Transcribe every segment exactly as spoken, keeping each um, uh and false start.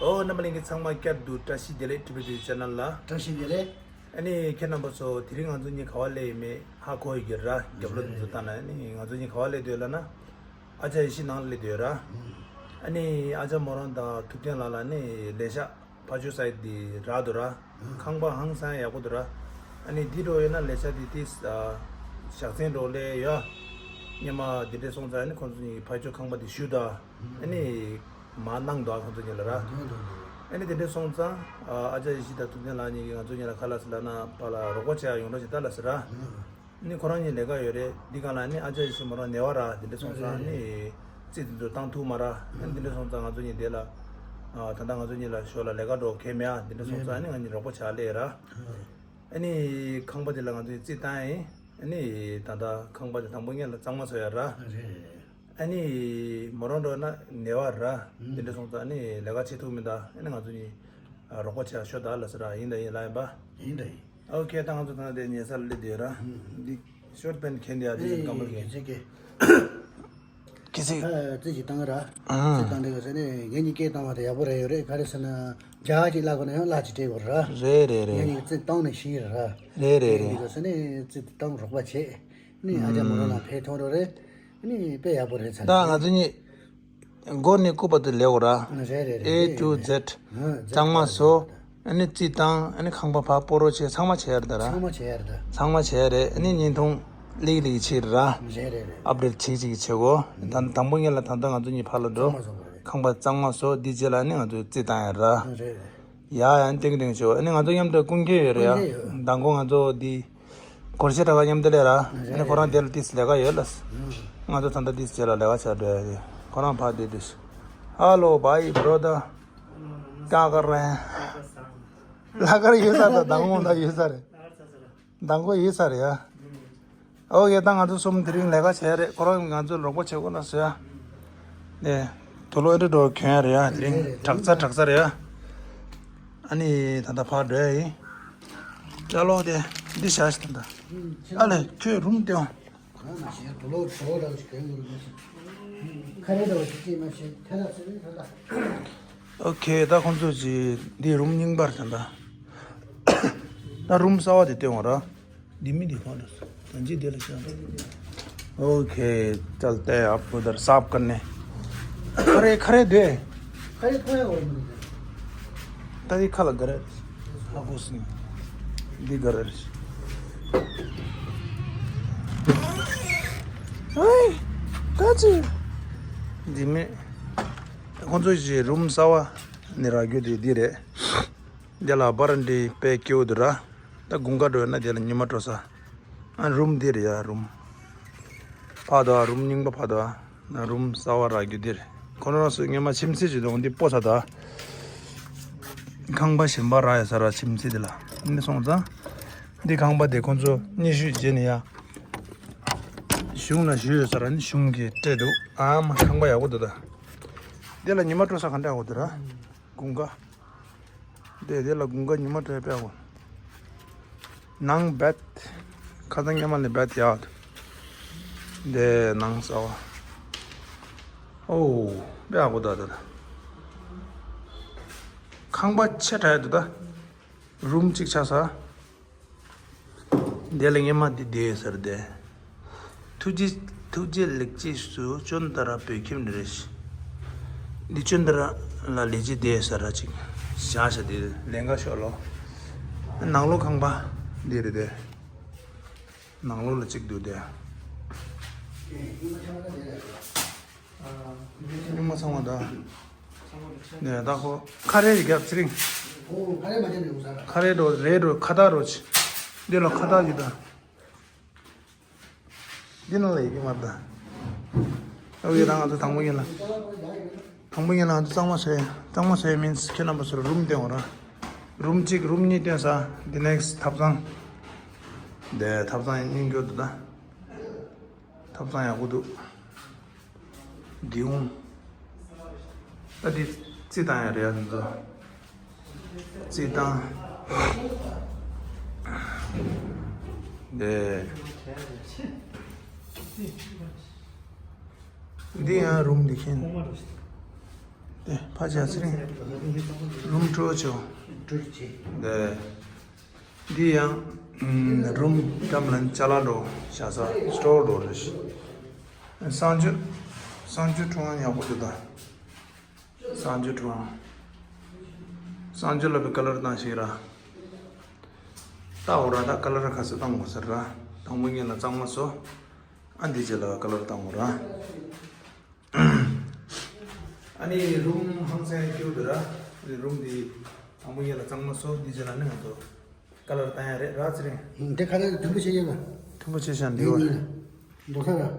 ཨོ། རྣམ་པ་ལྷན་རྒྱས་ཚང་མ་བསྐྱར་དུ་བཀྲ་ཤིས་བདེ་ལེགས། ཊི་བི་ཊུ་ཆེ་ནལ་ལ། བཀྲ་ཤིས་བདེ་ལེགས། ཨ་ནི་ཁྱེད་རྣམ་པ་ཚོ་དེ་རིང་ང་ཚོ་གཉིས་ག་པར་སླེབས་ཡོད་མེད་ཧ་གོ་ཡོད་ཀྱི་ར། རྒྱབ་ལོགས་འདི་ཚོ་ལྟ་ན། ཨ་ནི་ང་ཚོ་གཉིས་ག་པར་སླེབས་བསྡད་ཡོད་ལབ་ན། ཨ་ཅག་ཡེ་ཤེས་ནང་ལ་སླེབས་བསྡད་ཡོད་ར། ཨ་ནི་ཨ་ཅག་མོ་རང་དང་ཐུབ་བསྟན་ལགས་ལ་ནི་ལས་ཤག་ཕར་ཕྱོགས་སའི་དེ་རག་འདུག་ར། ཁང་པ་ཧང་སང་ཡག་པོ་འདུག་ར། ཨ་ནི་འདི་འགྲོ་ཡོད་ན་ལས་ཤག་དེ་དེ་ཞག་མཚན་འགྲོ་ལས་ཡོད། སྔོན་མ་འདི་འདྲས་སོང་ཙང་ཨ་ནི་ཁོང་ཚོ་གཉིས་ཕར་ཕྱོགས་ཁང་པ་དེ་ཞུ་དང་། ཨ་ནི་མ་གནང་འདུག་ཁོང་ཚོ་གཉིས་ལ་ར། ཨ་ནི་དེ་འདྲས་སོང་ཙང་ཨ་ཅག་ཡེ་ཤེས་དང་ཐུབ་བསྟན་ལགས་གཉིས་ཀྱིས་ང་ཚོ་གཉིས་ལ་ག་རེ་ལབ་སོང་ལབ་ན། ཕར་ལ་རོགས་པ་བྱེད་ཡ་ཡོང་རོགས་བྱེད་ད་ལབ་སོང་ར། ནི་ཁོ་རང་གཉིས་ལས་ཀ་ཡོད་རེད། འདི་ག་ལ་ནི་ཨ་ཅག་ཡེ་ཤེས་མོ་རང་ནད་པ་ར། འདི་འདྲ་སོང་ཙང་ནི་རྩིས་འདི་ཚོ་བཏང་ཐུབ་མ་ར། ཨ་ནི་འདི་འདྲ་སོང་ཙང་ང་ཚོ་གཉིས་དེ་ལ་ཨ་ད་ལྟ་ང་ཚོ་གཉིས་ལ་ཞོར་ལ་ལས་ཀ་འགྲོ་མཁན་མེད་ཨ། འདི་འདྲ་སོང་ཙང་ནི་ང་གཉིས་རོགས་པ་བྱ་ལས་ར། ཨ་ནི་ཁང་པ་དེ་ལ་ང་ཚོ་གཉིས་རྩིས་བཏང་ཡིན། ཨ་ནི་ད་ལྟ་ཁང་པ་དེ་དང་པོ་ཉིད་ལ་གཙང་མ་བཟོ་ཡ་ར། ཨ་ནི་མོ་རང་འགྲོ་ན་ནད་པ་ར། འདི་འདྲ་སོང་ཙང་ནི་ལས་ཀ་བྱེད་ཐུབ་མི་འདུག་ཨ་ནི་ང་ཚོ་གཉིས་རོགས་པ་བྱ་ཤོག་ད་ལབ་སོང་ར། ཡིན་ད་ཡིན་ལབ་ཡིན་པ། ཡིན་ད་ཡིན། ཨོ་ཁེ། ད་ང་ཚོ་ད་དེ་ཉལ་ས་ལ་སླེབས་བསྡད་ཡོད་ར། འདི་ཤོར་པན་ཁྱེར་འདི་ཡ་དེ་ཡིན་གམ་པ་ཁེ། ཁེ་སི། ཨ་རྩིས་ཅིག་བཏང་ར། ཨ། རྩིས་བཏང་དེ་ག་ཟེར་ནས་ངེད་གཉིས་སྐད་བཏང་བ་དེ་ཡག་པོ་རེད་ཡོད་རེད། ག་རེ་ཟེར་ན་ཇ་ཅིག་བླ་དགོས་ན་ཡང་བླ་ཅིག་སྤྲད་དགོས་ར། རེད་རེད་རེད། ངེད་གཉིས་རྩིས་བཏང་ནས་ཤི་ར། རེད་རེད་རེད། ངེད་གཉིས་ག་ཟེར་ནས་རྩིས་བཏང་རོགས་པ་བྱེད། ནི་ཨ་ཅག་མོ་རང་ལ་ཕེབས་ཐོང་རོགས་རེད། ནི་དཔེ་ཡག་པོ་རེད་ཚར། ད་ང་ཚོ་གཉིས། མགོ་ནས་སྐུ་བར་དུ་ལས་འོ་ར། རེད་རེད་རེད། A to Z། གཙང་མ་བཟོ། ཨ་ནི་རྩིས་བཏང་། ཨ་ནི་ཁང་པ་ཕར་སྤོ་རོགས་བྱས། ཚང་མ་བྱས་ཡ་རེད་ད་ར། ཚང་མ་བྱས་ཡ་རེད་ད། ཚང་མ་བྱས་ཡ་རེད། ཨ་ནི་བརྙན་ཐུང་ལིག་ལིག་བྱས་ར། རེད་རེད་རེད། ཨབ་ཌེཊ་བྱེད་ཅིག་བྱེད་གོ། ད་དང་པོ་ཉིད་ལ་ད་ལྟ་ང་ཚོ་གཉིས་ཕར་ལ་འགྲོ། ཚང་མ་བཟོ་དགོས་རེད། ཁང་པ་གཙང་མ་བཟོ། འདི་རྗེས་ལ་ཨ་ནི་ང་ཚོ་རྩིས་བཏང་ཡ་ར། རེད་རེད། ཡ་ཡ་ཏིང་ཏིང་བྱོས། ཨ་ནི་ང་ཚོ་མཉམ་དུ་ཀུན་མཁྱེན་ཡོད་རེད་ཡ། ཀུན་མཁྱེན་ཡོད། མདང་དགོང་ང་ཚོ་འདི་སྒོར་གཞས་གྲྭ་པ་མཉམ་དུ་སླེབས་ར། ཨ་ནི་ཁོ་རང་དེ་ལ་ཏིས་ལས་ཀ་ཡོད་ལ། ང་ཚོ་ད་ལྟ་ཏིས་རྗེས་ལ་ལས་ཀ་བྱ་འགྲོ་ཡ་རེད། ཁོ་རང་ཕར་བསྡད་དུས། Hello, bhai, brother. क्या कर रहे हैं? ལྷག་དཀར་ཡོད་ས་རེད། མདང་དགོང་ད་ཡོད་ས་རེད། མདང་དགོང་ཡོད་ས་རེད་ཡ། ཨོ་ཁེ། ད་ང་ཚོ་གསུམ་དེ་རིང་ལས་ཀ་བྱས་རེད། ཁོ་རང་ང་ཚོ་རོགས་པ་བྱེད་དགོས་ན་ཟེར་ཡ། ནས་དུག་ལོག་ཨེ་འདྲ་འགྲོ་གྱོན་ཡ་རེད་ཡ། དེ་རིང་དྲག་རྩལ་དྲག་རྩལ་རེད་ཡ། ཨ་ནི་ད་ལྟ་ཕར་འགྲོ་ཡ་ཡིན། ཅ་ལོ་དེ་འདི་བཞག་ཞིག་ད་ལྟ། ཨ་ལེ་ཁྱོད་རུམ་སྟོན། ཁ་རེ་འདྲ་བ་ཞིག་ཅིག་མ་ཤེས་ཐལ་ལ་ཟེར་ནས་ད་ལྟ། ཨོ་ཁེ། ད་ཁོང་ཚོ་ཅི་འདི་རུམ་རྙིང་པར་ད་ལྟ། ད་རུམ་གསར་བ་དེ་སྟོན་འོང་ར། འདི་མི་འདི་གང་རེད། ད་འཇིག་འདི་ལ་ཤ། ཨོ་ཁེ། चलते हैं आप उधर साफ करने। ཁ་རེ་ཁ་རེ་དེ། ཁ་རེ་ཁ་རེ་འོ་མི་འདུག་ད་འདི་ཁ་ལ་ག་རེ། ཧ་གོ་སོང་། འདི་ག་རེ་རེད། ཨེ། ཀ་ཅི། འདི་མེད། ཁོང་ཚོ་ཞིག་རུམ་གསར་བ་ནི་རག་རྒྱུ་དེ་འདི་རེད། འདི་ལ་བར་འདི་དཔེ་སྐྱིད་པོ་འདུག་ར། ད་དགུན་ཁ་འགྲོ་ཡོད་ན་འདི་ལ་ཉི་མ་འགྲོ་ས། ཨ་རུམ་འདི་རེད་ཡ་རུམ། ཕར་དོ་རུམ་རྙིང་པ་ཕར་དོ། ན་རུམ་གསར་བ་རག་རྒྱུ་འདི་རེད། ཁོ་རང་ཚོས་སྔོན་མ་ཁྱིམ་མཚེས་ཅིག་དང་འདི་སྤོ་ས་ད། ཁང་པ་གཞན་པ་རག་ཡོད་ས་ར་ཁྱིམ་མཚེས་འདི་ལ། འདི་སོང་ཙང་། འདི་ཁང་པ་དེ་ཁོ་ཚོ་སྙན་ཞུ་བྱས་ནས་ཡ། གཞུང་ལ་ཞུས་ཡོད་ས་ར་ནི་གཞུང་གིས་སྤྲད་འདུག་ཨ་མ་ཁང་པ་ཡག་པོ་འདུག་ད། འདི་ལ་ཉི་མ་འགྲོ་ས་ག་འདྲ་ཡག་པོ་འདུག་ར། དགུན་ཁ། དེ་དེ་ལ་དགུན་ཁ་ཉི་མ་དྲོས་པས་འོ། ནང་བེད། ཁ་སང་སྔོན་མ་ལས་བེད་ཡག་འདུག་དེ་ནང་གསར་བ། ཨོ། དཔེ་ཡག་པོ་འདུག་ད་ད། ཁང་པ་ཆེ་དྲགས་འདུག་ད། རུམ་གཅིག་ཆགས་ས། དེ་ལ་སྔོན་མ་འདི་བསྡད་ཡོད་ས་རེད་དེ། ཐུགས་རྗེ་ཐུགས་རྗེ་ལེགས་སྐྱེས་སུ་ཅོན་ཏ་ར་བོད་ཁྱིམ་རེད། འདི་ཅོན་ཏ་ར་ལ་ལས་བྱེད་བསྡད་ཡོད་ས་ར་ཅིག་བཞག་བཞག་དེ་ལེན་ག་ཤོག་ལོ། ནང་ལོགས་ཁང་པ་འདི་རེད་དེ། ནང་ལོགས་ལ་གཅིག་འདུག་དེ། སྙུང་མ་ཚང་མ་ད། ནས་ད་ཁོ་ཁ་རས་རྒྱབ་ཚེ་རིང་། ཁ་རས་མ་རྒྱབ་ཡོང་ས་ར། ཁ་རས་འགྲོ་རེད་འགྲོ་ཁ་བཏགས་འགྲོ་ཆི། འདི་ལ་ཁ་བཏགས་ཡོད་ད། འདི་ནང་ལ་ཡི་གེ་མ་ད། ཨོ་ཡེ་ད་ང་ཚོ་དང་པོ་ཡིན་ལ། དང་པོ་ཡིན་ལ་ང་ཚོ་གཙང་མ་བཟོས། གཙང་མ་བཟོས་མིན་ཁྱེད་རྣམ་པ་ཚོར་རུམ་སྟོན་འོང་ར། རུམ་གཅིག་རུམ་གཉིས་སྟོན་ས། འདི་ནེག་སི་ཊི་ཐབ་ཚང་། འདི་ཐབ་ཚང་ཡིན་རྒྱུ་འདུག་ད། ཐབ་ཚང་ཡག་པོ་འདུག་འདི་འོང་། ད་འདི་རྩིས་བཏང་ཡ་རེད་ཡ་འདི་ཚོ། རྩིས་བཏང་། འདི། འདི་ཡང་རུམ་འདི་ཁེན། ཕ་ཆ་ཚེ་རིང་། རུམ་སྤྲོ་ཆོ། འདི་འདི་ཡང་རུམ་འགྲམ་ལ་ཅ་ལག་འགྲོ་བཞག་ས་སི་ཊོར་འགྲོ་རེད། གསང་སྤྱོད། གསང་སྤྱོད་ཁྲུང་ཡག་པོ་འདུག་ད། གསང་སྤྱོད་ཁྲུང་། གསང་སྤྱོད་ལ་བའི་ཀ་ལར་བཏང་ཞིག་ར། ད་འོ་ར་ད་ཀ་ལར་ཁ་སེ་བཏང་དགོས་ཟེར་ར། དང་པོ་ཉིད་ལ་གཙང་མ་བཟོ། ཨ་འདི་རྗེས་ལ་ཀ་ལར་བཏང་དགོས་ར། ཨ་ནི་རུམ་ཧང་སང་སྐྱིད་པོ་འདུག་ར། ཨ་ནི་རུམ་འདི་དང་པོ་ཉིད་ལ་གཙང་མ་བཟོ། འདི་རྗེས་ལ་ནི་ང་ཚོ་ཀ་ལར་བཏང་ཡ་རེད་ར་ཚེ་རིང་། འདི་ཁ་ནས་མཐུན་པོ་བྱེད་ཡོད་པ། མཐུན་པོ་བྱེད་བཞག་འདི་འདི་བ། གཉིས་ལ་འགྲོ་ས་ར།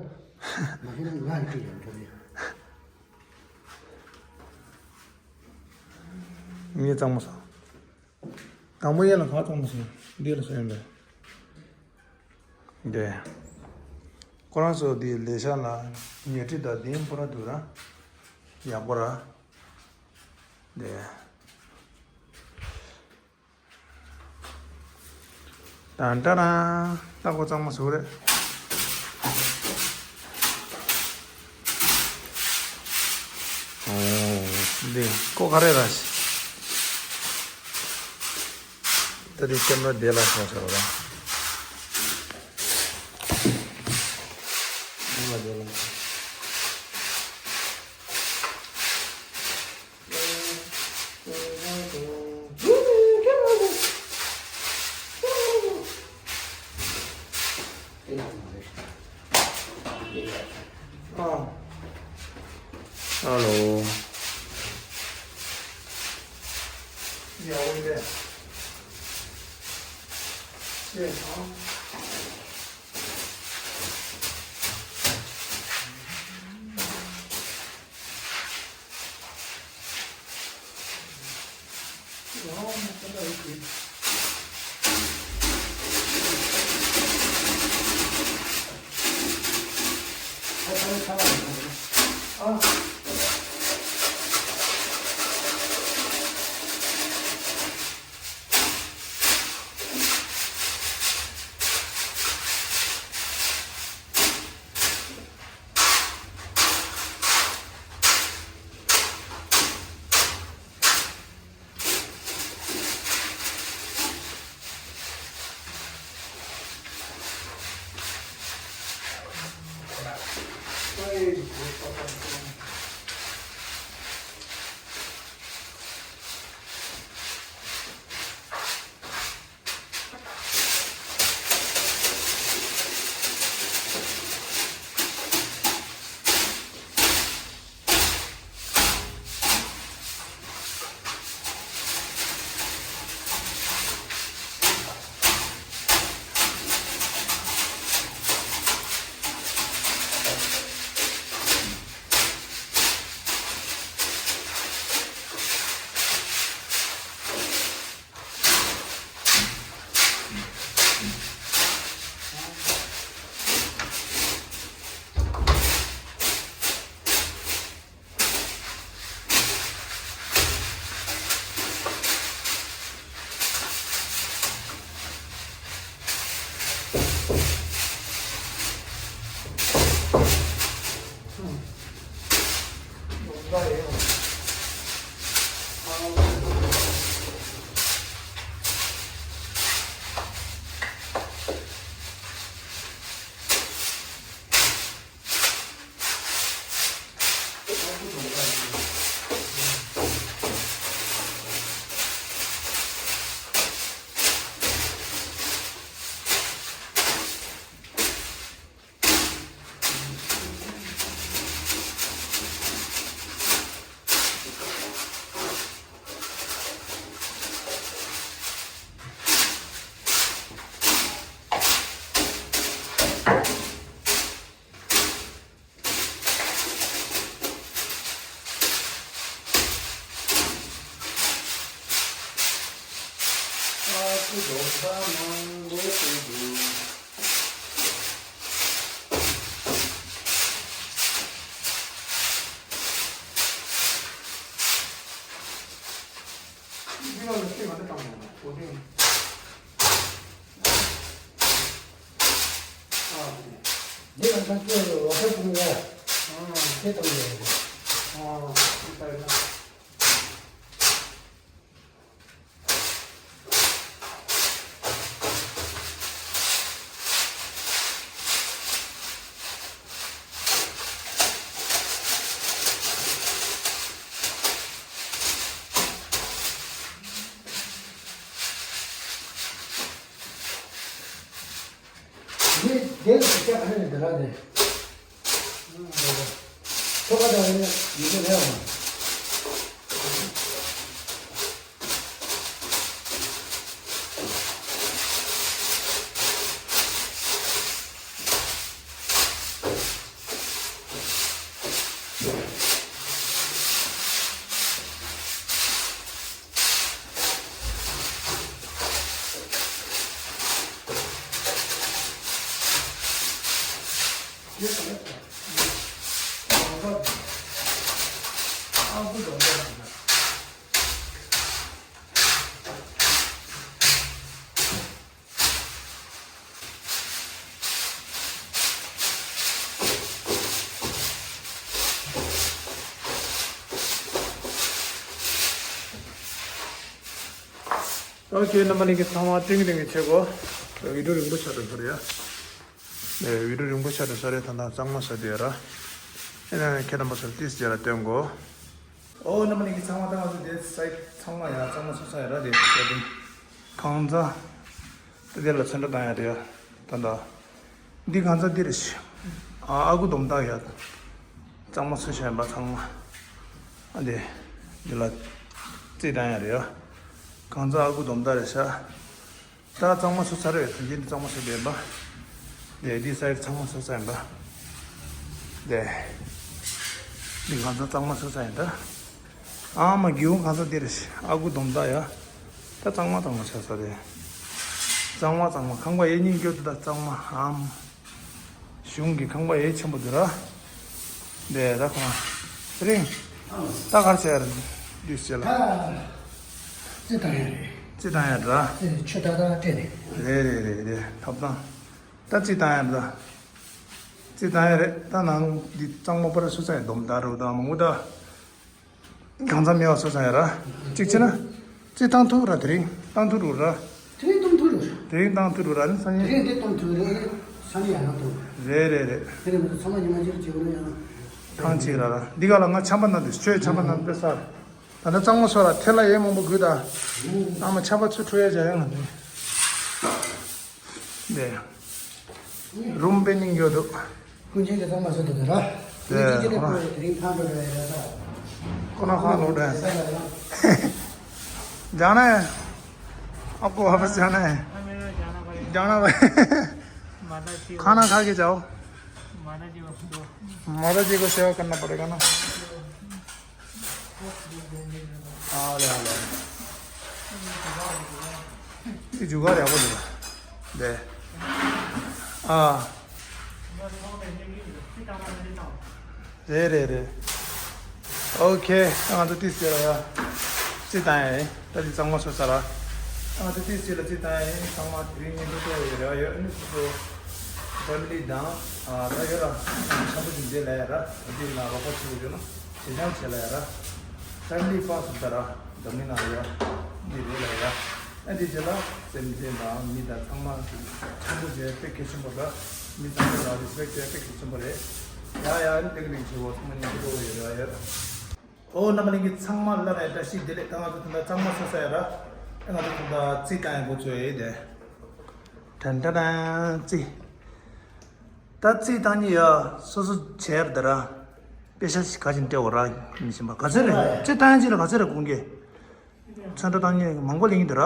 མ་ཤེས་ན་ང་རིག་གི་ཡོད་འགྲོ་ནི། ངས་གཙང་མ་བཟོ། དང་པོ་ཡན་ལ་ཁ་གཙང་མ་བཟོ། འདི་ལ་བཟོ་ཡོད་པས། འདི། ཁོ་རང་ཚོ་འདི་ལས་ཤག་ལ་ཉལ་ཁྲི་དང་འདི་པོ་ར་འདུག་ར། ཡག་པོ་ར། འདི། ཏན་ཏན་ཏན། ད་ཁོ་གཙང་མ་བཟོ་རེད། ཨོ། འདི་ཀོ་ག་རེ་ར་ཤི། ད་དེ་ཀེམ་ར་དེ་ལ་སོང་ཟེར་བ་ར། ཨོ་ལ་དེ་ལ། Hello. འདི་ལ་ཐག་ཆོད་ལོ་ཁ་ཐུང་ཡ། ཨ། དེ་དང་ཡ། ཨ། འདི་ལྟར་ན། ཨ་ནི་དེ་ར་དེ། ཐོག་ཁ་དང་ཡིན་ན་ཡིན་གྱི་རེད་ཨང་། ཨོ་ཁེ། རྣམ་པ་ལྷན་རྒྱས་ཚང་མ་ཏིང་ཏིང་གི་ཆེ་གོ། བི་ཌིའོ་རིང་པོ་ཆགས་འགྲོ་ས་རེད་ཡ། ཨེ། བི་ཌིའོ་རིང་པོ་ཆགས་འགྲོ་ས་རེད། ད་ལྟ་གཙང་མ་བཟོས་བསྡད་ཡོད་ར། ཨེ་ན་ཁྱེད་རྣམ་པ་ཚོར་ཏིས་རྗེས་ལ་སྟོན་གོ། ཨོ་རྣམ་པ་ལྷན་རྒྱས་ཚང་མ། ད་ང་ཚོ་དེ་སའིཌ་ཚང་མ་ཡ་གཙང་མ་བཟོས་ཚར་ཡོད་ར། དེ་དེ་དེ་གང་ཚ། དེ་དེ་ལ་ཚོན་ཁྲ་བཏང་ཡ་རེད་ཡ། ད་ད། འདི་གང་ཚ་འདི་རེད་ཤི། ཨ་ཨ་ཁུ་སྡོམ་དག་ཡ། གཙང་མ་བཟོས་བཞག་ཡིན་པ་ཚང་མ། ཨ་འདི། འདི་ལ་རྩིས་བཏང་ཡ་རེད་ཡ། གང་ཚ་ཨ་ཁུ་སྡོམ་དག་རེད་ཤག་ད་གཙང་མ་བཟོས་ཚར་རེད། དོན་རྐྱེན་འདི་གཙང་མ་བཟོས་བསྡད་པ། དེ་འདི་སའིཌ་ཚང་མ་བཟོས་ཚར་ཡིན་པ། དེ། འདི་གང་ཚ་གཙང་མ་བཟོས་ཚར་ཡིན་ད། ཨ་མ་སྒེའུ་ཁུང་གང་ཚ་འདི་རེད། ཨ་ཁུ་སྡོམ་དག་ཡ། ད་གཙང་མ་གཙང་མ་ཆགས་ས་རེད། གཙང་མ་གཙང་མ། ཁང་པ་ཡེ་རྙིང་སྐྱོ་དུ་ད་གཙང་མ་ཨམ། གཞུང་གི་ཁང་པ་ཡེ་ཆེན་པོ་འདུག་ར། དེ་ད་ཁོང་། དེ་རིང་། ད་གར་བྱས་རེད། འདུས་བྱས་ལ། ད་རྩི་བཏང་ཡ་རེད། རྩི་བཏང་ཡ་ར། རྩི་ཆུ་ད་ད་སྤྲད་ནས། རེད་རེད་རེད་རེད། ཐབ་ཐང་། ད་རྩི་བཏང་ཡ་ར། རྩི་བཏང་ཡ་རེད། ད་ནང་འདི་གཙང་མ་པར་སུ་ཚ་ཡ་སྡོམ་ད་རུ་ད་མང་པོ་ད། གང་ཚ་མེད་པ་བཟོས་ཚར་ཡ་ར། གཅིག་བྱས་ན། རྩི་བཏང་ཐུབ་ར། དེ་རིང་བཏང་ཐུབ་རུ་ར། དེ་རིང་བཏང་ཐུབ་རུ། དེ་རིང་བཏང་ཐུབ་རུ་ར། ནི་སང་ཉིན། དེ་རིང་དེ་བཏང་ཐུབ་རེད། སང་ཉིན་ཡང་ན་བཏང་། རེད་རེད་རེད། དེ་རིང་མི་ཚང་མ་ཉི་མ་གཅིག་བྱེད་དགོས་ན་ཡང་། ཐང་ཆད་ར་ར། འདི་ག་ལ་ང་ཆམ་པ་ན་འདུག་ཁྱོད་ཆམ་པ་ན་དཔེ་ས། ད་ལྟ་གཙང་མ་བཟོས་ལ་ཐེ་ལ་ཡེ་མང་པོ་དགོས་ད། ཨ་མ་ཆམ་པ་ཚུར་འཁྲུ་ཡ་བྱ་ཡ་ང་འདི། འདི། རུམ་པའི་སྙིང་རྗེ་འདུག་ཀུན་མཁྱེན་གྱིས་གཙང་མ་བཟོས་འདུག་ད་ར། དེ་ཀུན་མཁྱེན་གྱིས་ཁོ་རང་དེ་རིང་ཕར་འགྲོ་རེད་ཡ་ད། ཁོ་རང་ཕར་འགྲོ་རེད། རེད་ད་ར། ལྗང་ནས། आपको वापस जाना है। हाँ, मेरे को जाना पड़ेगा। जाना पड़ेगा। माता जी को। खाना खा के जाओ। माता जी को दो। माता जी को सेवा करना पड़ेगा ना। ཨ་ལེ་ཨ་ལེ། དེ་འཇུ་ག་རེ་ཡག་པོ་འདུག་དེ། ཨ། རེད་རེད་རེད། ཨོ་ཁེ། ང་ཚོ་ཏིས་ཟེར་ལ་ཡ། རྩི་བཏང་ཡ་ཡིན། ད་ཅི་གཙང་མ་བཟོས་ཚར་ལ། ང་ཚོ་ཏིས་ཟེར་ལ་རྩི་བཏང་ཡ་ཡིན། ཚང་མ་དེ་རིང་ཉིན་ཐོ་ཐོ་ཡོད་རེ་བ་ཡོད། ཨ་ནི་སོ་སོ་ཕེ་མི་ལི་དང་། ཨ། ད་ཡོད་ལ་འཆམ་པོ་ཅིག་མཛད་ལ་ཡ་ར། འདི་ལ་རོགས་པ་བྱེད་དགོས་ཡོད་ན། ཇེ་ཆང་བྱེད་ལ་ཡ་ར། ཕེ་མི་ལི་པ་སུ་ད་ར། འཛམ་གླིང་ནང་ཡ། འདི་རེད་ལ་ཡ། ཨ་འདི་རྗེས་ལ་སེམས་ཅན་དང་མི་དང་ཚང་མ་འཆམ་པོ་བྱས་དཔེ་གལ་ཆེན་པོ་ར། མི་ཚང་མ་ལ་རེ་སི་པེག་བྱས་དཔེ་གལ་ཆེན་པོ་རེད། ཡ་ཡ། ཨ་ནི་དེ་ག་ནས་བྱེད་འོ་ཚང་མ་ཉན་གྱི་འགྲོ་ཡོད་ར་ཡ། ཨོ་རྣམ་པ་ལྷན་རྒྱས་ཚང་མ་ལ་ར་བཀྲ་ཤིས་བདེ་ལེགས། ད་ང་ཚོ་ད་ལྟ་གཙང་མ་བཟོས་ཚར་ཡ་ར། ཨ་ང་ཚོ་ད་ལྟ་རྩི་བཏང་ཡ་འགོ་ཚུགས་ཡ་དེ། དྲན་དྲན་དྲན་རྩི། ད་རྩི་བཏང་ཉིན་ཡ་སོ་སོ་བྱས་ར་ད་ར། དཔེ་ཤ་ཞིག་ག་ཅིན་སྤྲད་འོ་ར་མི་ཤེས་པ་ག་ཚོད་རེད། རྩི་བཏང་ཡ་ཅིག་ལ་ག་ཚོད་རེད་དགོངས་ཀྱི། ཚོན་ཁྲ་བཏང་ཉིན་མང་པོ་ལེན་གྱི་འདུག་ར།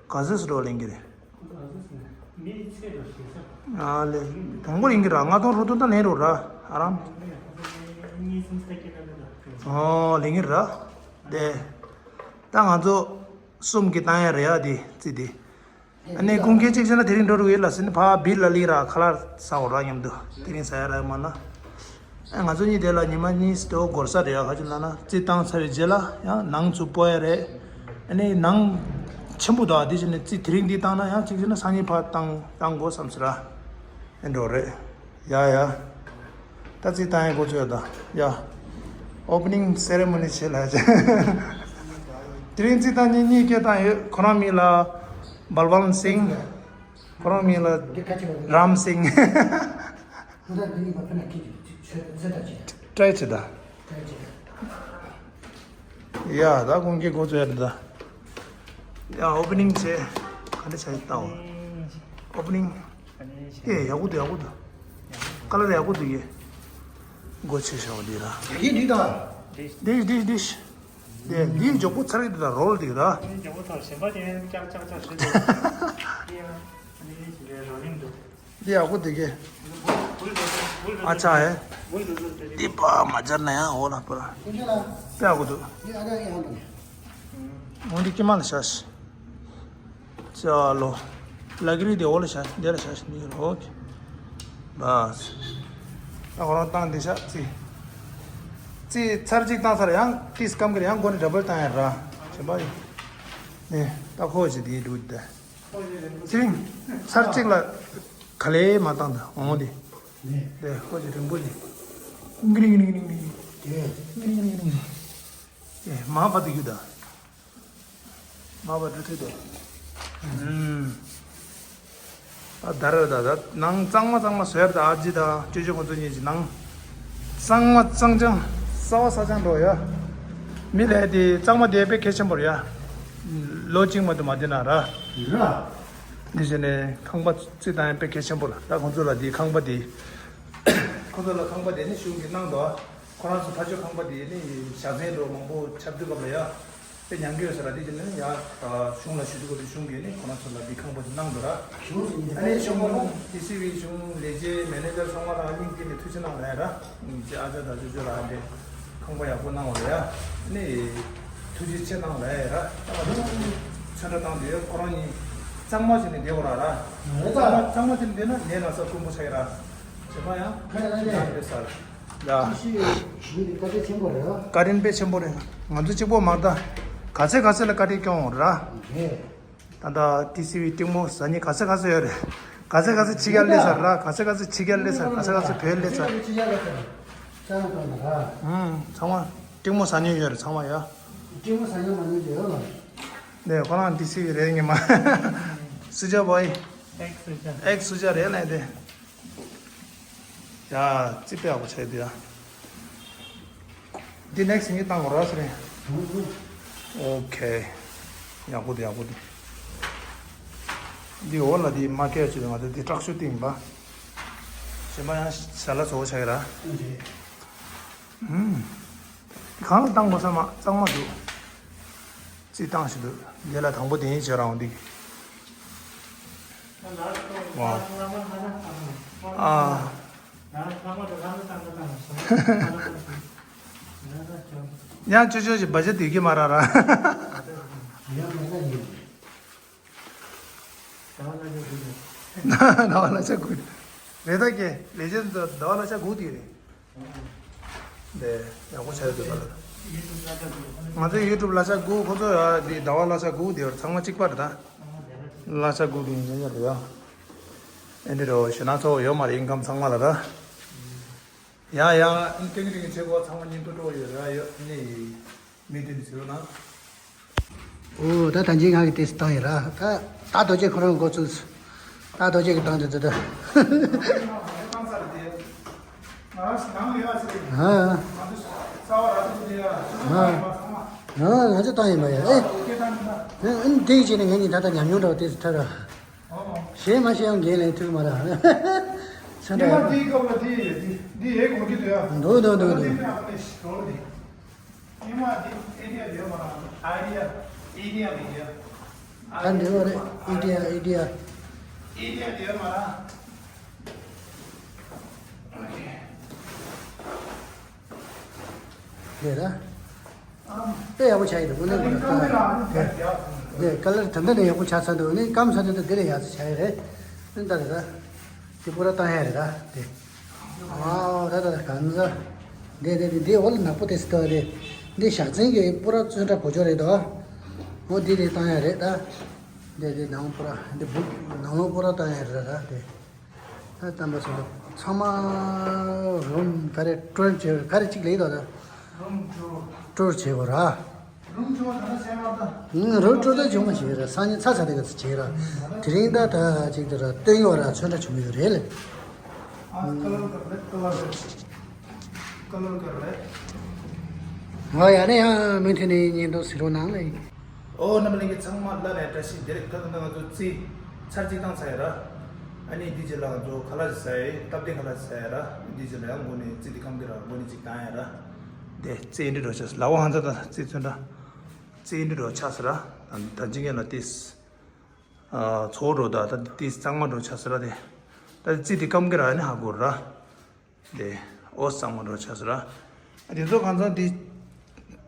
ག་ཚོད་སུ་འགྲོ་ལེན་གྱི་རེད། ཨ་ལེ། མང་པོ་ལེན་གྱི་ར། ལྔ་སྟོང་དྲུག་སྟོང་ད་ལེན་རོགས་ར། ཨ་རམ། ཨོ་ལེན་གྱི་ར། དེ། ད་ང་ཚོ་གསུམ་གྱི་བཏང་ཡ་རེད་ཡ་དེ་རྩི་དེ། ཨ་ནི་ཀུན་མཁྱེན་གཅིག་བྱས་ན་དེ་རིང་འགྲོ་རུ་ཡོད་ལ་ཟིན་ཕ་བིར་ལ་ལི་ར་ཁ་ལག་ཟ་འོ་ར་མཉམ་དུ་དེ་རིང་ཟ་ཡ་ར་མ་ན། ཨ་ང་ཚོ་གཉིས་དེ་ལ་ཉི་མ་གཉིས་དེ་འོ་འགོར་ས་རེད་ཡ། ག་ཅི་ལ་ན་རྩི་བཏང་ཚར་བའི་རྗེས་ལ་ཡང་ནང་ཚུར་སྤོ་ཡ་རེད། ཨ་ནི་ནང་ཆེན་པོ་དང་དེ་བྱས་ནས་རྩི་དེ་རིང་འདི་བཏང་ན་ཡང་གཅིག་བྱས་ན་སང་ཉིན་ཕ་བཏང་བཏང་དགོས་བསམ་ཟེར་ར། ཨེ་འགྲོ་རེད། ཡ་ཡ། ད་རྩི་བཏང་ཡ་འགོ་ཚུགས་ཡ་ད། ཡ། ཨོ་པ་ནིང་སེ་རེ་མོ་ནི་བྱེད་ལ་ཡ། དེ་རིང་རྩི་བཏང་ཉིན་གཉིས་སྐད་བཏང་ཡོད། ཁོ་རང་མིང་ལ་བལ་ཝན་སིང་། ཁོ་རང་མིང་ལ་རམ་སིང་། ཏྲའི་བྱེད་ད། ཡ་ད་ཁོང་གི་འགོ་ཚུགས་ཡ་ད། ཡ་ཨོ་པ་ནིང་བྱེད། ག་འདྲ་བྱ་ཡི་ལྟ་འོ། ཨོ་པ་ནིང་། ཨེ་ཡག་པོ་འདུག་ཡག་པོ་འདུག་ཀ་ལར་ཡག་པོ་འདུག་གི་སྒོ་ཕྱེ་བཞག་པ་འདི་ར། ཡག་གི་འདུག་ད། ཌིཤ་ཌིཤ་ཌིཤ། དེ་འདིའི་མགྱོགས་པོ་ཚར་གི་འདུག་ད་རོལ་འདུག་ད། མགྱོགས་པོ་ཚར་གཞན་པ་དེ་ཀྱག་ཀྱག་ཀྱག་ཞུ་འདུག་ཡ། ཨ་ནི་རོ་ལིང་འདུག་འདི་ཡག་པོ་འདུག་གི་ཨ་ཅག་ཨེ། འདི་པ་མ་སྦྱར་ན་ཡང་འོ་ལ་པ་ར། དཔེ་ཡག་པོ་འདུག་འོ་འདི་ཀྱི་མ་ལ་ཤ་ཤ། ཅ་ལོ། ལ་ཀི་རི་དེ་འོ་ལ་ཤ་འདི་ལ་ཤ་ཤ་འདི་རོ་གི། བས། ད་ཁོ་རང་བཏང་འདི་ཤ་ཙི། ཙི་ཚར་གཅིག་བཏང་ཚར་ཡང་ཏིས་སྐམ་གི་རེད། ཡང་སྒོ་ནས་ཌབ་བལ་བཏང་ཡ་ར། ཞེན་པ་ཡིན། ནས་ད་ཁོ་ཅི་དེའི་འདུག་དེ། ཚེ་རིང་། ཚར་གཅིག་ལ་ག་ལེ་མ་བཏང་ད་འོང་དེ། དེ་ཁོ་ཅི་རིང་པོ་ཅི། ཀིང་ཀིང་ཀིང་ཀིང་ཀིང་། དེ། ཀིང་ཀིང་ཀིང་ཀིང་། དེ་མ་བ་དེ་རྒྱུ་ད། མ་བ་འགྲུ་ཐུབ་དེ། ཨུམ། ཨ་ད་ར་ད་ད་ནང་གཙང་མ་གཙང་མ་བཟོས་ར་ད། ཨ་ཇི་ད་ཅོ་ཅོ་ཁོ་ཚོ་གཉིས་ཀྱི་ནང་། གཙང་མ་གཙང་ཅང་ས་བ་ས་ཅང་འགྲོ་ཡ། མི་ལས་དེ་གཙང་མ་དེ་དཔེ་གལ་ཆེན་པོ་རེད་ཡ། ལོ་གཅིག་མ་གཏོགས་མ་བསྡད་ན་ར། ར། འདི་བྱས་ནས་ཁང་པ་རྩིས་བཏང་ཡ་དཔེ་གལ་ཆེན་པོ་ལ། ད་ཁོ་ཚོ་ལ་དེ་ཁང་པ་དེ། ཁོ་ཚོ་ལ་ཁང་པ་དེ་ནི་གཞུང་གིས་གནང་འདུག་ཁོ་རང་ཚོ་ཕ་ཆོས་ཁང་པ་དེ་ནི་ཞག་ཚན་འགྲོ་མང་པོ་ཆབ་དུས་སྐབས་ལ་ཡ། དཔེ་ཉམས་རྒུད་ཡོད་ས་ར། དེ་བྱས་ནས་ཡ། གཞུང་ལ་ཞུ་དུས་སྐབས་དེ་གཞུང་གིས་ནི་ཁོ་རང་ཚོ་ལ་དེ་ཁང་པ་དེ་གནང་འདུག་ར། གཞུང་ཨ་ནི་གཞུང་ལ་ཏི་སི་ཝི་གཞུང་ལས་བྱེད་མེ་ནེ་ཇར་ཚང་མ་ལ་སྙིང་ཐིག་ནས་ཐུགས་རྗེ་གནང་ལ་ཡ་ར། ཅེ་ཨ་ཅག་དང་ཅོ་ཅོ་ལ་འདི་ཁང་པ་ཡག་པོ་གནང་བ་ལ་ཡ། ནི་ཐུགས་རྗེ་ཆེ་གནང་ལ་ཡ་ར། ད་ང་ཚོ་ཚོན་ཁྲ་བཏང་དུས་ཁོ་རང་གཉིས་གཙང་མ་བྱས་ནས་བསྡད་དགོས་ར་ར། གཙང་མ་གཙང་མ་བྱས་ནས་བསྡད་ན་ནད་ན་ཚ་དཀོན་པོ་ཆགས་ཡ་ར། བྱས་པ་ཡང་ཁ་ཡ་ལ་ཡ་ཡ་རེད་ས་ར། ཡ། ཤི་ཤི་ཡི་བཀའ་དྲིན་ཆེན་པོ་རེད། བཀའ་དྲིན་དཔེ་ཆེན་པོ་རེད། ང་ཚོ་གཅིག་པོ་མ་གཏོགས་ག་ཚད་ག་ཚད་ལ་བཀའ་དྲིན་སྐྱོང་ར། རེད། ད་ལྟ་ཏི་སི་ཝི་གཏིང་མོ་ཟ་ཉེ་ག་ཚད་ག་ཚད་ཡོད་རེད། ག་ཚད་ག་ཚད་ཕྱི་རྒྱལ་སླེབས་ཚར་ར། ག་ཚད་ག་ཚད་ཕྱི་རྒྱལ་སླེབས་ཚར། ག་ཚད་ག་ཚད་བོད་སླེབས་ཚར། ཕྱི་རྒྱལ་སླེབས་ཚར། ཅང་ཙང་ར། ཨང་། ཚང་མ་གཏིང་མོ་ཟ་ཉེ་ཡོད་རེད་ཚང་མ་ཡ། གཏིང་མོ་ཟ་ཉེ་མ་ཉེ་ཡོད་ལ། ནས་ཁོ་རང་ཏི་སི་ཝི་རེད་ངེས་མ། སུ་ཇ་བོའི། ཨེག་སུ་ཇ། ཨེག་སུ་ཇ་རེད་ལས་དེ། ཡ། ཙི་པེ་ཨ་བོ་ཆེ་དུ་ཡ། འདི་ནེག་སི་ངས་བཏང་དགོས་ར་ཟེར་རེད། ཨོ་ཁེ། ཡག་པོ་འདུག་ཡག་པོ་འདུག་འདི་འོ་ལ་འདི་མ་སྐད་ཅིག་ང་ཚོ་འདི་དྲག་ཤུ་སྟེང་པ། གཞན་པ་ཡང་ཞལ་ལག་བཟོ་བོ་ཆགས་ཀྱི་ར། ཨུམ། གང་ལ་བཏང་དགོས་ས་མ་གཙང་མ་འདུག་རྩིས་བཏང་ཞིག་འདུག་འདི་ལ་དང་པོ་དེ་ཡིན་བྱས་རང་འདི། ཝའོ། ཨ། ཡང་ཅོ་ཅོ་ཞིག་བ་ཇ་དུས་ཀྱི་མ་ར་ར། ཟླ་བ་ལ་ཆ་དགུ། རེད་ད་ཀྱེ་ལས་བྱེད་ཟླ་བ་ལ་ཆ་དགུ་དེ་རེད། འདི་ཡག་པོ་བྱས་འདུག་ད། ང་ཚོའི་ཡུ་ཊུབ་གླ་ཆ་དགུ། ཁོ་ཚོ་ཡ་འདི་ཟླ་བ་གླ་ཆ་དགུ་འདི་བར་ཚང་མ་གཅིག་པ་རེད་ད། གླ་ཆ་དགུ་འདི་ཡིན་ཡ་རེད་ཡ། ཨེ་འདི་རེད་ཞེ་ན་ཚོ་ཡོད་མ་རེད་ཨིན་ཀམ་ཚང་མ་ལ་ད། ཡ་ཡ་ཏིང་ཏིང་བྱེད་དགོས་ཚང་མ་ཉིན་ཐོ་འགྲོ་ཡོད་ར་ཡོད་ནི། མི་དེ་འདི་ཟེར་ན། ཨོ་ད་ད་ཅི་ང་གི་དེ་སུ་བཏང་ཡིན་ར། ད་ད་རྡོ་རྗེ་ཁོ་རང་འགོ་ཚུགས། ད་རྡོ་རྗེ་གི་བཏང་དེ་ཚོ་ད། ཨ། ཨ། ང་ཚོ་བཏང་ཡིན་པ་ཡ། ཨེ། ཨེ་དེ་བྱས་ནས་ངེད་གཉིས་ད་ལྟ་ཉམས་མྱོང་འདྲ་བ་དེ་ཚོ་ཐོན་ར། ཞེས་མ་ཞེས་ཡང་འགན་ལེན་ཐུབ་མ་ར། ཚོན་ཉི་མ་ཁྲ་འདིའི་སྐབས་ལ་འདི་འདི་འདི་ཡའི་གོང་གི་དུས་ཨ། འདུག་འདུག་འདུག་འདུག་ཉི་མ་འདི་ཨེ་ཌི་ཡ་ཡོད་མ་ར། ཨའི་ཌི་ཡ་ཨེ་ཌི་ཡ་མི་ཡ། ད་འདི་བ་རེད་ཨེ་ཌི་ཡ་ཨེ་ཌི་ཡ། ཨེ་ཌི་ཡ་ཡོད་མ་ར། ཨོ་ཁེ། རེད་ད། དཔེ་ཡག་པོ་ཆགས་ཡོད་རེད་དངོས་གནས་ཁོ་ན་ད། དེ་ཀ་ལར་ད་འདི་ནས་ཡག་པོ་ཆགས་ཚར་འདུག་ནི་སྐམ་ཚར་དུས་ད་འདི་ལས་ཡག་ཚ་ཆགས་ཡོད་རེད། ཨིན་ད་རེད་ད། དེ་པུ་ར་བཏང་ཡ་རེད་ད་དེ། ཨའོ་ད་ད་ད་གང་ཟ། དེ་དེ་དེ་འདི་འོ་ལ་ནག་པོ་དེ་སི་ད་རེད། འདི་ཞག་ཚན་གྱི་པུ་ར་ཚོན་ཁྲ་བོ་ཅོ་རེད་དོ། འོ་འདི་དེ་བཏང་ཡ་རེད་ད། དེ་དེ་ནང་པུ་ར་འདི་བུ་ནང་ལོགས་པུ་ར་བཏང་ཡ་རེད་ད་དེ། ད་དམ་པ་སོ་ཚང་མ་རུམ་ག་རེ་ཀྲོལ་བྱེད་ག་རེ་གཅིག་ལེགས་དོ་ད། རུམ་ཀྲོལ། ཀྲོལ་བྱེད་དགོས་ར། རུམ་ཀྲོལ་ད་ན་བྱས་མ་ད། ཨུང་རུམ་ཀྲོལ་ད་བྱུང་མ་བྱེད་ར་སང་ཉིན་ཚ་ཚ་དེ་ག་ཚ་བྱེད་ར། དེ་རིང་ད་ད་ཅིག་དེ་ར་སྟོན་ཡོད་ར་ཚོན་ཁྲ་བྱུང་ཡོད་རེད་ལེ། ཨ་ཀ་ལར་ག་རེ་ཀ་ལར་ག་རེ་ཀ་ལར་ག་རེ། ང་ཡ་ནས་ཡང་མུ་མཐུད་ནས་བརྙན་ཐུང་གཟིགས་རོགས་གནང་ལེ། ཨོ་རྣམ་པ་ལྷན་རྒྱས་ཚང་མ་ལ་ལ་བཀྲ་ཤིས་བདེ་ལེགས། ད་ད་ང་ཚོ་རྩིས་ཚར་གཅིག་བཏང་ཚར་ཡ་ར། ཨ་ནི་འདི་རྗེས་ལ་ང་ཚོ་ཁ་ལག་ཅིག་ཟ་ཡ་ཡིན། སྟབས་བདེ་ཁ་ལག་ཅིག་ཟ་ཡ་ར། འདི་རྗེས་ལ་ཡང་མགོ་ནས་རྩིས་འདི་སྐམ་གི་ར། མགོ་ནས་ཅིག་བཏང་ཡ་ར། དེ་རྩིས་འདི་འགྲོ་ཆགས་ལ་བ་ཧང་ཚ་དང་རྩིས་ཚོན་འདྲ། རྩིས་འདི་འགྲོ་ཆགས་ཟེར་ར། ད་ཅི་ངན་ལ་ཏིས། ཚོ་འགྲོ་ད་ད་ཏིས་གཙང་མ་འགྲོ་ཆགས་ཟེར་ར། དེ་ད་རྩིས་འདི་སྐམ་གི་ར་ནི་ཧ་གོ་ར། དེ་ཨོ་གཙང་མ་འགྲོ་ཆགས་ཟེར་ར། ཨ་དེ་ཚོ་གང་ཚང་འདི་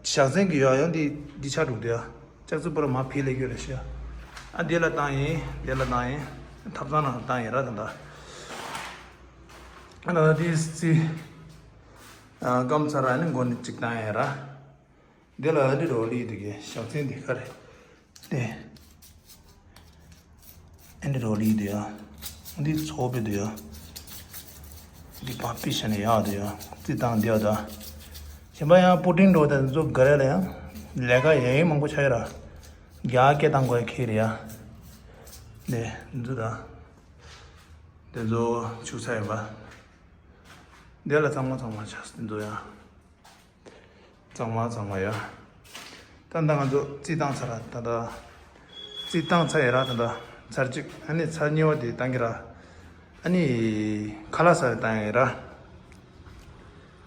ཞག་ཚན་གི་ཡོད་ཡང་འདི་འདི་ཆ་དྲུག་དེ་ཡ། ལྕགས་རྩི་པོ་ར་མ་ཕི་ལེ་གྱོད་རེ་ཤི་ཡ། ཨ་དེ་ལ་བཏང་ཡིན། དེ་ལ་བཏང་ཡིན། ཐབ་ཚང་ནང་བཏང་ཡིན་ར། ད་ད་ཨ་ད་དེ་རྩིས་སྐམ་ཚར་ར་ནི་མགོ་ནས་གཅིག་བཏང་ཡིན་ར། དེ་ལ་ཨ་འདྲི་རོ་ལི་དེ་གི་ཞག་ཚན་དེ་ག་རེ། དེ། ཨ་འདྲི་རོ་ལི་དེ་ཡ། འདི་ཚོ་པེ་དེ་ཡ། འདི་པ་པི་ཤ་ནི་ཡ་དེ་ཡ། རྩིས་བཏང་དེ་ཡ་ད། གཞན་པ་ཡང་པུ་ཏིན་འགྲོ་དེ་ཚོ་ག་རེ་ལ་ཡང་། ལས་ཀ་ཡ་ཡིན་མང་པོ་ཆགས་ཡོད་ར། རྒྱ་སྐད་བཏང་དགོས་ཡ་ཁེལ་རེད་ཡ། དེ་འདི་ད། དེ་ཚོ་ཆུ་ཚ་ཡིན་པ། དེ་ལ་ཚང་མ་ཚང་མ་ཆགས་དེ་ཚོ་ཡ། གཙང་མ་གཙང་མ་ཡ། ད་ལྟ་ང་ཚོ་རྩིས་བཏང་ཚར་ར། ད་ལྟ་རྩིས་བཏང་ཚར་ཡ་ར། ད་ལྟ་ཚར་གཅིག་ཨ་ནི་ཚར་གཉིས་པ་དེ་བཏང་གི་ར། ཨ་ནི་ཁ་ལག་ཟ་རེ་བཏང་ཡ་ར།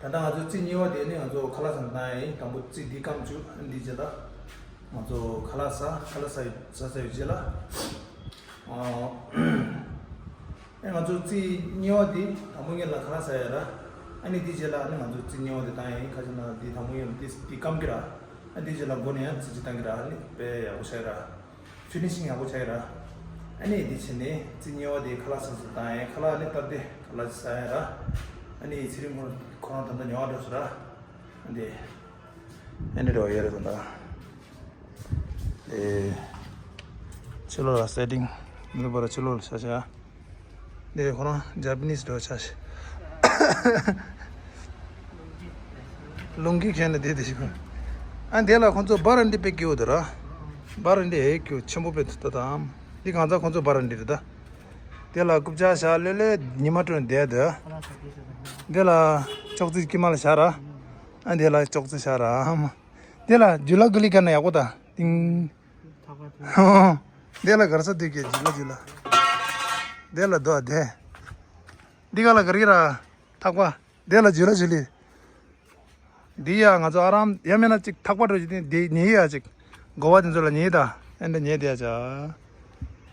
ད་ལྟ་ང་ཚོ་རྩིས་གཉིས་པ་དེ་ནི་ང་ཚོ་ཁ་ལག་ཟ་བཏང་ཡ་ཡིན། དང་པོ་རྩིས་འདི་སྐམ་བཅུག་ཨ་ནི་འདི་རྗེས་ལ་ང་ཚོ་ཁ་ལག་ཟ། ཁ་ལག་ཟ་ཟ་ཚར་བའི་རྗེས་ལ། ཨ། ཨེ་ང་ཚོ་རྩིས་གཉིས་པ་འདི་དང་པོ་ཉིད་ལ་ཁ་ལག་ཟ་ཡ་ར། ཨ་ནི་འདི་རྗེས་ལ་ཨ་ནི་ང་ཚོ་རྩིས་གཉིས་པ་འདི་བཏང་ཡ་ཡིན། ཁ་ཅིག་ན་འདི་དང་པོ་ཉིད་ལ་འདི་འདི་སྐམ་གི་ར། ཨ་འདི་རྗེས་ལ་མགོ་ནས་ཡང་རྩིས་གཅིག་བཏང་གི་ར། ཨ་ནི་དཔེ་ཡག་པོ་ཆགས་ཡ་ར། ཕི་ནི་ཤིང་ཡག་པོ་ཆགས་ཡ་ར། ཨ་ནི་འདི་བྱས་ནས་རྩིས་གཉིས་པ་འདི་ཁ་ལག་ཟ་ཟ་བཏང་ཡ། ཁ་ལག་ཨ་ནི་སྟབས་བདེ་ཁ་ལག་ཟ་ཡ་ར། ཨ་ནི་ཚེ་རིང་ཁོ་ཁོ་རང་ད་ལྟ་ཉོ་བ་འགྲོ་སོང་ར། ཨ་འདི། ཨེ་འདྲ་རེ་བ་ཡོད་རེད་ད། ཨེ། ཕྱི་ལོགས་ལ་སེ་ཊིང་། འདི་བར་ཕྱི་ལོགས་ལ་ཤ་ཤ། འདི་ཁོ་རང་ཇ་པ་ནིས་འགྲོ་ཆ་ཤ། ལུང་གི་ཁྱེར་ནས་བསྡད་དེ་ཞིག་ཨ་འདི་ལ་ཁོང་ཚོ་བར་འདི་དཔེ་སྐྱིད་པོ་འདུག་ར། བར་འདི་ཧེ་སྐྱིད་པོ་ཆེན་པོ་དཔེ་འདུག་ད་དམ། འདི་གང་ཚ་ཁོང་ཚོ་བར་འདི་རེད་ད། འདི་ལ་རྐུབ་ཆ་བཞག་ལེ་ལེ་ཉི་མ་དྲོས་བསྡད་འདུག་འདི་ལ་ཅོག་ཙེ་དཀྱིལ་མ་ལ་བཞག་ར། ཨ་འདི་ལ་ཅོག་ཙེ་བཞག་ར་ཨམ། དེ་ལ་ཇུ་ལ་གུ་ལི་ག་ན་ཡག་པོ་ད། ཏིང་། ཐག་པ་དེ། དེ་ལ་གར་ས་དུས་ཀྱི་ཇུ་ལ་ཇུ་ལ། དེ་ལ་དོ་དེ། འདི་ག་ལ་གར་གི་ར། ཐག་པ། དེ་ལ་ཇུ་ལ་ཇུ་ལི། འདི་ཡ་ང་ཚོ་ཨ་རམ་ཡ་མེད་ན་ཅིག་ཐག་པ་འགྲོ་ཅིག་དེ་འདི་ཉེ་ཡ་ཅིག་གོ་བ་དེ་ཚོ་ལ་ཉེ་ད། ཨེ་འདྲ་ཉེ་དེ་ཡ་ཅག་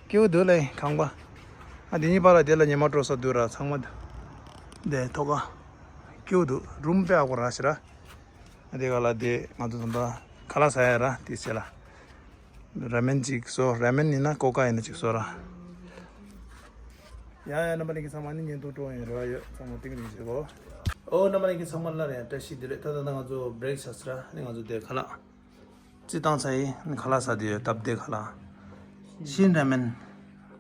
སྐྱིད་པོ་འདུག་ལེ་ཁང་པ། ཨ་དེ་གཉིས་བར་ལ་དེ་ལ་ཉི་མ་དྲོ་ས་འདུག་ར་ཚང་མ། དེ་ཐོག་ཁ། སྐྱིད་པོ་འདུག་རུམ་དཔེ་ཡག་པོ་རག་ཤག་ར། དེ་ག་ལ་དེ་ང་ཚོ་ད་ལྟ་ཁ་ལག་ཟ་ཡ་ར་དེ་བྱས་ལ། ར་མེན་ཅིག་བཟོ། ར་མེན་ཡིན་ན་ཀོ་ཀ་ཡིན་ན་ཅིག་བཟོ་ར། ཡ་ཡ་རྣམ་པ་ལྷན་རྒྱས་ཚང་མ་ནི་ཉིན་ཐོ་སྤྲོ་ཡིན་ར་ཡོད་ཚང་མ་ཏིང་རིང་བྱེད་གོ། ཨོ་རྣམ་པ་ལྷན་རྒྱས་ཚང་མ་ལ་རེ་བཀྲ་ཤིས་བདེ་ལེགས། ད་ད་ད་ང་ཚོ་བྷི་རེག་ཆགས་སི་ར་ནི་ང་ཚོ་དེ་ཁ་ལག་རྩིས་བཏང་ཚར་ཡིན། ནི་ཁ་ལག་ཟ་དེ་ཡོད་སྟབས་བདེ་ཁ་ལག་ཤིན་ར་མེན།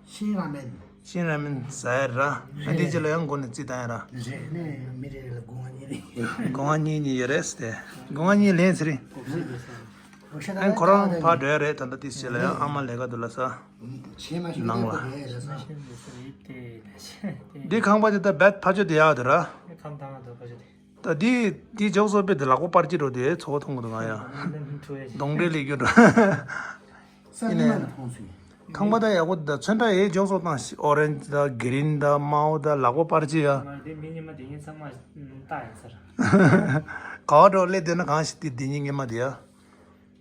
ཤིན་ར་མེན། ཤིན་ར་མེན་ཟ་ཡ་ར། ཨ་དེ་རྗེས་ལ་ཡང་མགོ་ནས་རྩིས་བཏང་ཡ་ར། རེད་ནས་མི་རེ་རེ་ལ་སྒོ་ང་གཉིས་རེད། སྒོ་ང་གཉིས་གཉིས་ཡོད་རེད་ཟེར་ཏེ། སྒོ་ང་གཉིས་ལེན་ཟེར་རེད། ཨ་ཁོ་རང་ཕར་འགྲོ་ཡ་རེད། ད་ལྟ་དེ་རྗེས་ལ་ཡང་ཨ་མ་ལས་ཀ་འདུག་ལ་ས། ནང་ལ། འདི་ཁང་པ་དེ་ད་བེད་ཕ་ཆོ་དེ་ཡག་དེ་ར། ཁང་ཐང་དུ་ཕ་ཆོ་དེ། ད་འདི་འདི་འཇོག་སོ་པའི་དེ་ལག་པ་པར་ཅི་འགྲོ་དེ་ཚོ་མཐོང་གི་འདུག་ང་ཡ། གདོང་འདྲེ་ལས་རྒྱུ་འགྲོ། ས་ཡིན་ནས་ཉི་མ་ལ་མཐོང་སོང་། ཁང་པ་ད་ཡག་པོ་ད་ཚོན་ཁྲ་ཡེ་འཇོག་སོ་དང་ཨོ་རེན་ཇི་ད་གི་རིན་ད་མའོ་ད་ལག་པ་པར་ཅི་ཡ། ང་དེ་མི་ཉི་མ་དེ་ངས་ཚང་མ་ལྟ་ཡིན་ཟེར། ག་བ་འགྲོ་སླེབས་བསྡད་ན་གང་ཞིག་དེ་འདི་ཉིན་ངེས་མ་དེ་ཡ།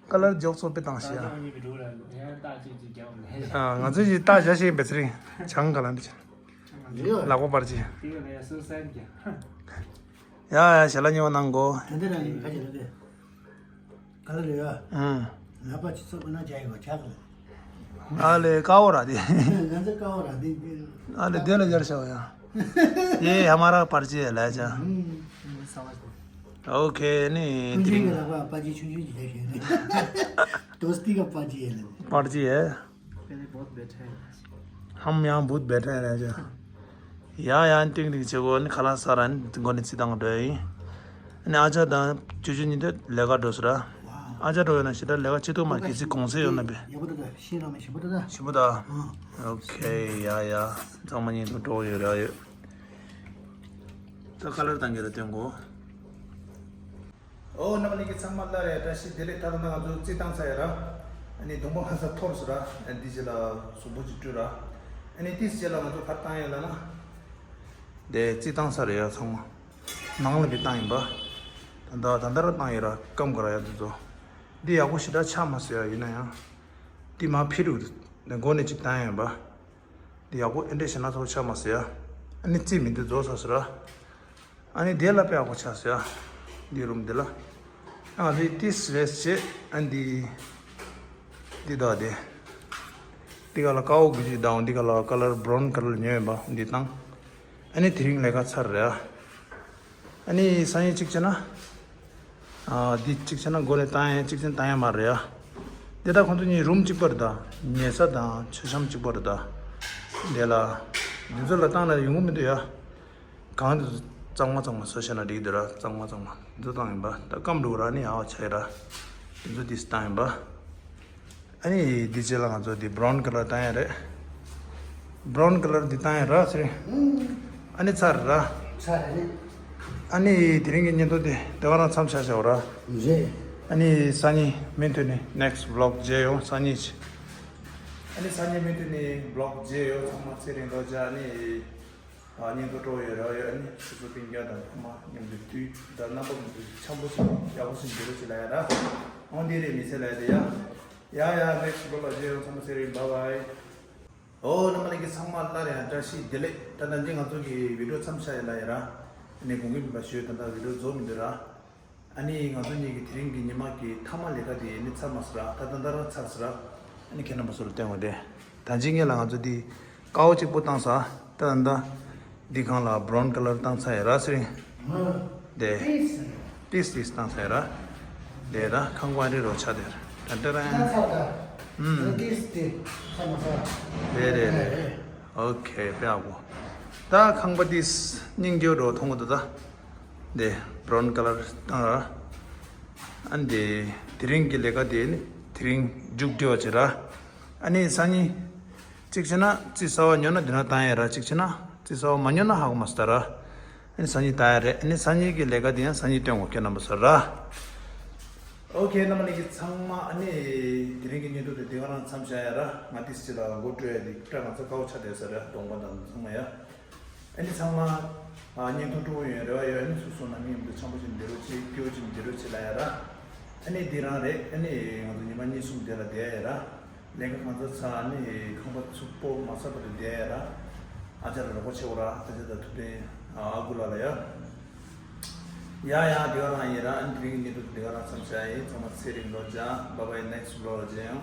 ཀ་ལར་འཇོག་ཚོགས་པའི་སྟངས་ཤིག་ཨ། ཨ་ང་ཚོས་ཀྱི་རྟགས་ཞལ་ཤེས་པའི་ཚེ་རིང་བྱང་ག་ལ་འདི་ལག་པ་པར་ཅི། ཡ་ཡ་ཞལ་ལག་ཉེ་བ་གནང་གོ། དེ་འདྲ་རང་ཡིན་ཁ་ཅིག་ལ་དེ། ཀ་ལར་ཡོད། ཨང་། ལག་པ་ཅི་ཚོགས་པ་ན་བྱ་ཡོད་བྱ་ག་ལ། ཨ་ལེ་ཀ་བོ་ར་དེ། ང་ཚོ་ཀ་བོ་ར་དེ། ཨ་ལེ་དེ་ལ་ཡར་ཤ་བ་ཡ། ཡེ་ཧ་མ་ར་པར་ཅི་ལ་ཅ། ཨོ་ཁེ་ནི། ཆུང་ཆུང་གི་ལག་པ་པར་ཅི་ཆུང་ཆུང་ཅིག་ལས་ཤེས་ནི། དོ་སྟི་ག་པར་ཅི་ཡེ་ལ། པར་ཅི་ཡེ། पहले बहुत बैठे हैं। हम यहाँ बहुत बैठे हैं राजा। ཡ་ཡ་ཏིང་ཏིང་བྱེད་གོ་ནི་ཁ་ལག་ཟ་ར་ནི་མགོ་ནི་རྩིས་བཏང་འགྲོ་ཡིན། ཨ་ནི་ཨ་ཅག་དང་ཅོ་ཅོ་གཉིས་དེ་ལས་ཀ་འགྲོ་སོང་ར། ཨ་ཅག་འགྲོ་ཡོད་ན་ཞེ་དྲག་ལས་ཀ་བྱེད་ཐུབ་མ་གལ་སྲིད་གུང་སེང་ཡོད་ན་པས། ཡག་པོ་འདུག་ད་ཤེས་ར་མེད་ཞིམ་པོ་འདུག་ད། ཞིམ་པོ་ད། ཨོ་ཁེ་ཡ་ཡ། ཚང་མ་ཉིན་དུ་འགྲོ་ཡོད་ར་ཡོད། ད་ཁ་ལར་དང་གི་ལ་སྟོན་གོ། ཨོ་རྣམ་པ་ལྷན་རྒྱས་ཚང་མ་ལ་རེ་བཀྲ་ཤིས་བདེ་ལེགས། ད་ལྟ་ང་ཚོ་རྩིས་བཏང་ཚར་ཡ་ར། ཨ་ནི་གདོང་པ་ཧ་ས་འཐོར་སོང་ར། ཨ་འདི་རྗེས་ལ་གཟུགས་པོ་ཅིག་བཀྲུས་ར། ཨ་ནི་ཏིས་རྗེས་ལ་ང་ཚོ་ག་རེ་བཏང་ཡོད་ལབ་ན། དེ་རྩིས་བཏང་ས་རེད་ཡ་ཚང་མ། ནང་ལ་བི་བཏང་ཡིན་པ། ད་ད་ད་ལྟ་ར་བཏང་ཡོད་ར་སྐམ་ག་ར་ཡ་འདི་ཚོ། འདི་ཡག་པོ་ཞེ་དྲག་ཆགས་མ་སོང་ཡ་ཡིན་ན་ཡང་། འདི་མ་ཕི་རུ་འདི་མགོ་ནས་ཅིག་བཏང་ཡིན་པ། འདི་ཡག་པོ་ཨེ་འདྲས་ཞེ་ན་ཚོ་ཆགས་མ་སོང་ཡ། ཨ་ནི་རྩིས་མི་འདི་རྫོགས་ས་སོ་ར། ཨ་ནི་དེ་ལ་དཔེ་ཡག་པོ་ཆགས་སོང་ཡ། འདི་རུམ་འདི་ལ། ཨ་འདི་ཏིས་རེས་བྱེད་ཨ་འདི། འདི་དག་དེ། འདི་ག་ལ་ཀའོ་གུ་ཅི་དང་འདི་ག་ལ་ཀ་ལར་བྷ་རོན་ཀ་ལར་ཉོས་ཡིན་པ་འདི་བཏང་། ཨ་ནི་དེ་རིང་ལས་ཀ་ཚར་རེད་ཨ། ཨ་ནི་སང་ཉིན་གཅིག་བྱས་ན། ཨ་འདི་གཅིག་བྱས་ན་མགོ་ནས་བཏང་ཡ་གཅིག་བྱས་ན་བཏང་ཡ་མ་རེད་ཨ། འདི་ད་ཁོང་ཚོ་གཉིས་རུམ་གཅིག་པ་རེད་ད། ཉལ་ས་དང་མཆོད་བཤམས་གཅིག་པ་རེད་ད། འདི་ལ། འདི་ཚོ་ལ་བཏང་ན་ཡོང་གི་མི་འདུག་ཡ། གང་དུ་གཙང་མ་གཙང་མ་བཟོ་བྱས་ན་འགྲིག་འདུག་ར། གཙང་མ་གཙང་མ་འདི་ཚོ་བཏང་ཡིན་པ། ད་སྐམ་འགྲོ་ར་ནི་ཨའོ་ཆ་ཡི་ར། འདི་ཚོ་ཏིས་བཏང་ཡིན་པ། ཨ་ནི་འདི་རྗེས་ལ་ང་ཚོ་འདི་བྷ་རོན་ཀ་ལར་བཏང་ཡ་རེད། བྷ་རོན་ཀ་ལར་འདི་བཏང་ཡ་ར་ཟེར། ཨ་ནི་ཚར་ར། ཚར་རེད། ཨ་ནི་དེ་རིང་གི་བརྙན་ཐུང་དེ་དེ་ག་རང་མཚམས་བཞག་བཞག་ར། རེད། ཨ་ནི་སང་ཉིན་མུ་མཐུད་ནས་next vlog་མཇལ་ཡོང་སང་ཉིན། ཨ་ནི་སང་ཉིན་མུ་མཐུད་ནས་vlog་མཇལ་ཡོང་ཚང་མ་ཚེ་རིང་ལོ་བརྒྱ་ཨ་ནི། ཨ་བརྙན་ཐུང་སྤྲོ་ཡོད་ར་ཡོད། ཨ་ནི་སོ་སོ་སྤུན་ཀྱག་དང་ཕ་མ་མཉམ་དུ་དུས་ད་རྣམ་པ་མི་འདུག་འཆམ་པོ་ཞིག་ཡག་པོ་ཞིག་འགྱུར་རོགས་ཞིག་ལ་ཡ་ར། འོང་འདི་རེད་མི་ཚེ་ལ་ཡ་དེ་ཡ། ཡ་ཡ་next vlog་ལ་མཇལ་ཡོང་ཚང་མ་ཚེ་རིང་bye bye། ཨོ་རྣམ་པ་ལྷན་རྒྱས་ཚང་མ་སླར་ཡང་བཀྲ་ཤིས་བདེ་ལེགས། ད་ད་འདི་ང་ཚོ་གི་video་མཚམས་བཞག་ཡ་ལ་ཡ་ར། ཨ་ནི་དགོངས་འགལ་མིན་པ་ཞུས་ད་ད་video་རྫོགས་མི་འདུག་ར། ཨ་ནི་ང་ཚོ་གཉིས་ཀྱི་དེ་རིང་གི་ཉི་མ་གི་མཐའ་མ་ལས་ཀ་དེ་ནི་ཚར་མ་སོང་ར། ད་ད་ད་ར་ཚར་སོང་ར། ཨ་ནི་ཁྱེད་རྣམ་པ་ཚོར་སྟོན་དགོས་ཏེ། ད་ཅི་ངེད་ལ་ང་ཚོ་འདི་ཀའོ་གཅིག་པོ་བཏང་ས། ད་ད་འདི་གང་ལ་བྷ་རོན་ཀ་ལར་བཏང་ཚར་ཡ་ར་ཟེར། དེ་ཏིས་ཏིས་བཏང་ཚར་ཡ་ར། དེ་ད་ཁང་པ་རི་རོ་ཆ་དེར་ད་ད་ར། ད་ཚར་ད། ཨུམ། ཏིས་ཏིས་ཚར་མ་ཚར། རེད་རེད་རེད། ཨོ་ཁེ་དཔེ་ཡག་པོ། ད་ཁང་པ་འདི་སྙིང་རྗེ་འགྲོ་མཐོང་གི་འདུག་ད། འདི་བྷ་རོན་ཀ་ལར་བཏང་ར། ཨ་འདི་དེ་རིང་གི་ལས་ཀ་དེ་ནི་དེ་རིང་མཇུག་སྒྲིལ་བ་བྱེད་ར། ཨ་ནི་སང་ཉིན་གཅིག་བྱས་ན་རྩིས་གསར་པ་ཉོ་ན་འདི་ན་བཏང་ཡ་ར། གཅིག་བྱས་ན་རྩིས་གསར་པ་མ་ཉོ་ན་ཧ་གོ་མ་སོང་ད་ར། ཨ་ནི་སང་ཉིན་བཏང་ཡ་རེད། ཨ་ནི་སང་ཉིན་གི་ལས་ཀ་དེ་ཡང་སང་ཉིན་སྟོན་དགོས་ཁྱེད་རྣམ་པ་ཚོར་ར། ཨོ་ཁེ་རྣམ་པ་ལྷན་རྒྱས་ཚང་མ་ཨ་ནི་དེ་རིང་གི་བརྙན་ཐུང་དེ་འདི་ག་རང་མཚམས་བཞག་ཡ་ར། ང་ཏིས་ཅི་ལ་མགོ་བཀྲོལ་ཡ་དེ་སྐྲ་ང་ཚོ་དཀའ་བ་ཆགས་བསྡད་ས་རེད་གདོང་པ་དང་ཚང་མ་ཡ། ཨ་ནི་ཚང་མ་ཨ་བརྙན་ཐུང་སྤྲོ་པོ་ཡོང་རེ་བ་ཡོད། ཨ་ནི་སོ་སོ་ནང་མི་མཉམ་དུ་འཆམ་པོ་ཞིག་འདི་རུ་ཅིག་སྐྱིད་པོ་ཅིག་འདི་རུ་ཅིག་ལ་ཡ་ར། ཨ་ནི་འདི་རང་རེད། ཨ་ནི་ང་ཚོ་ཉི་མ་གཉིས་གསུམ་དེ་ལ་བསྡད་ཡ་ར། ལས་ཀ་གང་ཚ་ཚ་ཨ་ནི་ཁང་པ་ཚུགས་པོ་མ་ཚ་བར་དུ་བསྡད་ཡ་ར། ཨ་ཅག་ལ་རོགས་པ་བྱེད་འོ་ར། ཨ་ཅག་དང་ཐུབ་བསྟན་ཨ་ཨ་ཁུ་ལ་ལ་ཡ། ཡ་ཡ་འདི་ག་རང་ཡིན་ར། ཨ་ནི་དེ་རིང་གི་ཉིན་ཐོ་འདི་ག་རང་མཚམས་བཞག་ཡིན། ཚང་མ་ཚེ་རིང་ལོ་བརྒྱ། bye bye next vlog་ལ་མཇལ་ཡོང་།